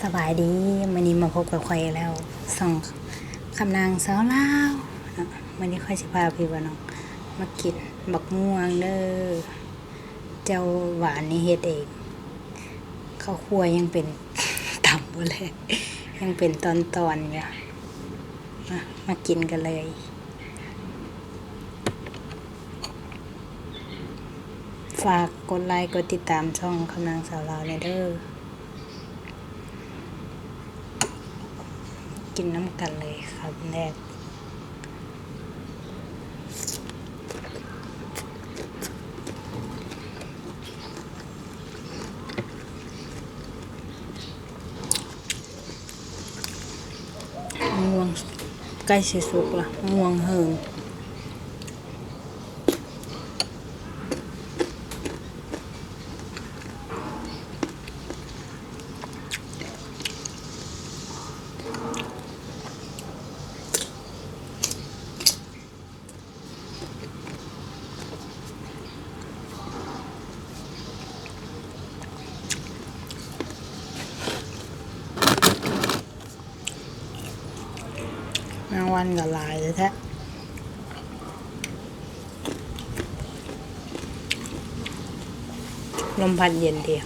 ສະບາຍດີ ມື້ນີ້ມາພົບກັບຂ້ອຍອີກແລ້ວ ຊ່ອງຄຳນາງສາວລາວເນາະ. ມື້ນີ້ຂ້ອຍຊິພາພີ່ພານ້ອງມາກິນບັກມ່ວງເດີ. ແຈ່ວຫວານນີ້ເຮັດເອງ ເຂົ້າຄົວຍັງເປັນ ຕຳບໍ່ແລ້ວ ຍັງເປັນຕອນໆຢູ່. ມາ ມາກິນກັນເລີຍ. ຝາກກົດໄລກົດຕິດຕາມຊ່ອງຄຳນາງສາວລາວແດ່ເດີ. ກິນນຳກັນເລີຍຄຳແລກ. ມະມ່ວງໃກ້ຊິສຸກລະ ມະມ່ວງເຫິງ. ແມງວັນກໍຫຼາຍແທ້ໆ. ລົມພັດເຢັນດີ.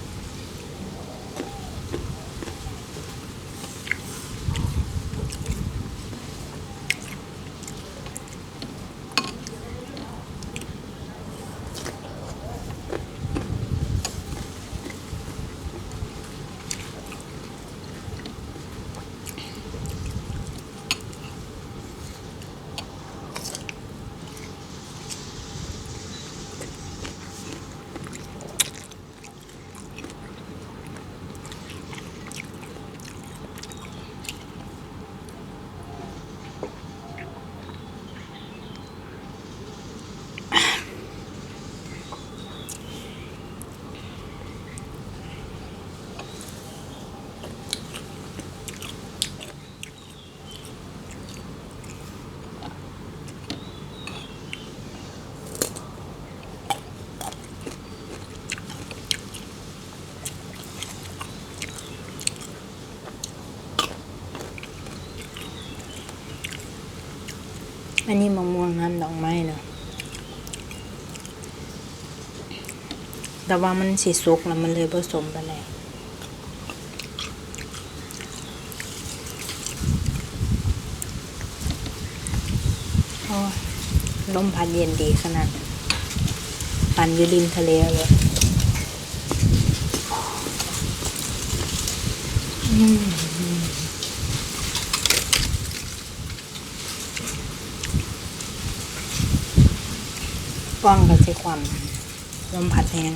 ອັນນີ້ມະມ່ວງນ້ຳດອກໄມ້ເນາະ. ແຕ່ວ່າມັນຊິສຸກແລ້ວ ມັນເລີຍບໍ່ສົ້ມປານໃດ. ໂອ້ຍ ລົມພັດເຢັນດີຂະໜາດ ປານຢູ່ລິມທະເລເລີຍ. ອືມ. ກ້ອງກໍຊິຄວ່ຳ ລົມພັດແຮງ.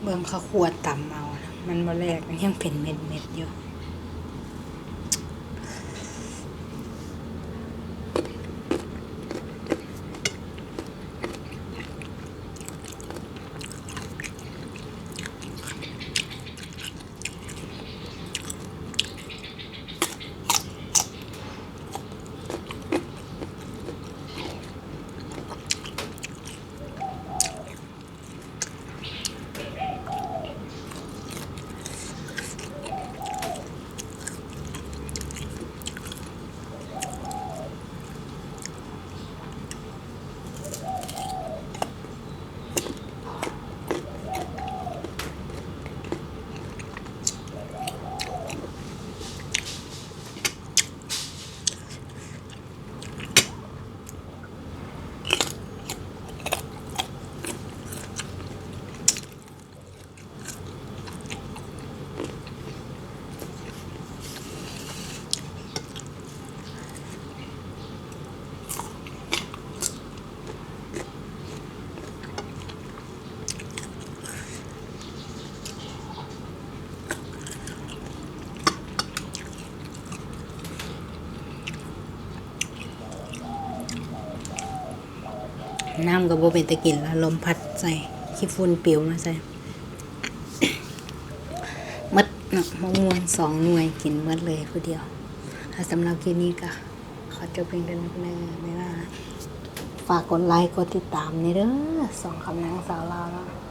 ເບິ່ງເຂົາຂົ້ວຕຳເອົາ ມັນບໍ່ແຫຼກ ມັນຍັງເປັນເມັດໆຢູ່. ນ້ຳກໍບໍ່ເປັນຕາກິນລະ ລົມພັດໃສ່ ຂີ້ຝຸ່ນປິວມາໃສ່ໝົດເນາະ. ໝາກມ່ວງສອງໜ່ວຍ ກິນໝົດເລີຍຜູ້ດຽວ. ແລະ ສຳລັບຄລິບນີ້ກໍຂໍຈົບພຽງເທົ່ານີ້ເດີ ບາຍບາຍ. ຝາກກົດໄລກ໌ ກົດຕິດຕາມແດ່ເດີ ຊ່ອງຄຳນາງສາວລາວເນາະ.